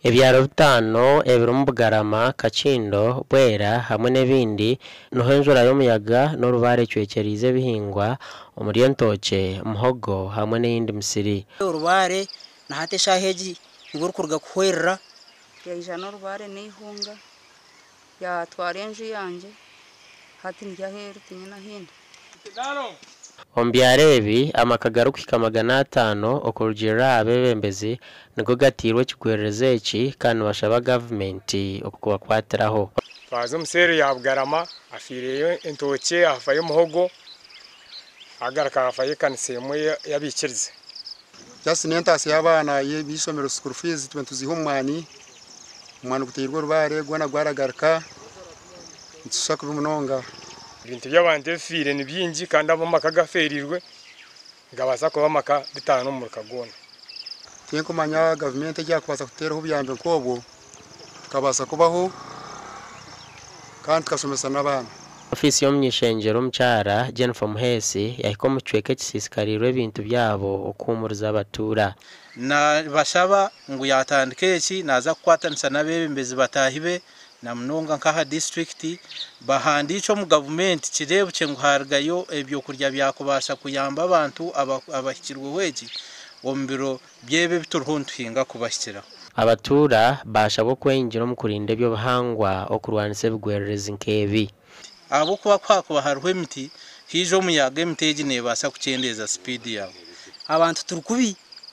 Ebyaro bitaano ebirimu Bugarama, Kakindo, Bwera hamwe n'ebindi niho enjura y'omuyaga n'orubaare ecwekyereize ebihingwa omuri entookye, muhogo hamwe n'eyindi misiri. Orubaare na hati eshaaha egi nirwo rurikuruga kuhwerera. Yaija n'orubaare n'eihunga yaatwara enju yangye, hati ndi aheeru tinyine ahi ndi. Omu byaro ebi, amaka garikuhika 500 okurugiirira aha beebembezi nigo gateirwe ekigwererezi eki kandi nibashaba gavumenti okubakwatiraho. Twaza omu seeri ya Bugarama hafiireyo entookye, hafayo omuhogo, hagaruka hafayo ekanisa emwe y'abaikiriza. Just n'entaasya y'abaana y'eishomero school fees tuba nituziiha omu mwani, omwani guteirwe orubaare gwona gwaragarika, nitushisha kubi munonga. Ebintu by'abantu ebifiire ni bingi kandi ab'amaka agafeereirwe nigabaasa kuba amaka bitaano omu muruka gwona. Tinkumanya gavumenti eki yakubaasa kututeeraho obuyambi nk'obwo tukabaasa kubaho kandi tukashomesa n'abaana. Ofiisi y'omuny'ishengyero omukyara Jennifer Muheesi yahika omu kicweka ekisiisikariirwe ebintu byabo okuhuumuriza abatuura. Nabashaba ngu yatandika eki naaza kukwatanisa n'abeebembezi bataahi be na munonga nk'aha disiturikiti bahandiike omu gavumenti kireebukye ngu harugayo ebyokurya byakubaasa kuyamba abantu abahikirweho eki omu biro by'ebi ebi turiho nituhinga kubahikiraho. Abatuura baashabwa okweyingira omu kurinda eby'obuhangwa okurwanisa ebigwererezi nk'ebi. Ahabw'okuba ku hakuba hariho emiti, haija omuyaga emiti egi neebaasa kukyendeeza sipiidi yaawe. Abantu turi kubi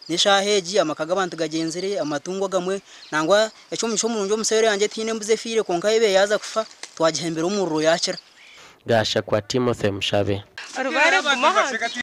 n'eshaaha egi amaka g'abantu gagyenzire, amatungo agamwe nangwa eky'omugisha omurungi omu seeri yangye tihaine embuzi efiire kwonka yo ebaire yaaza kufa twagihembera omuriro yaakira. Gashakwa Timothy Mushabe. Orubaare guma aha.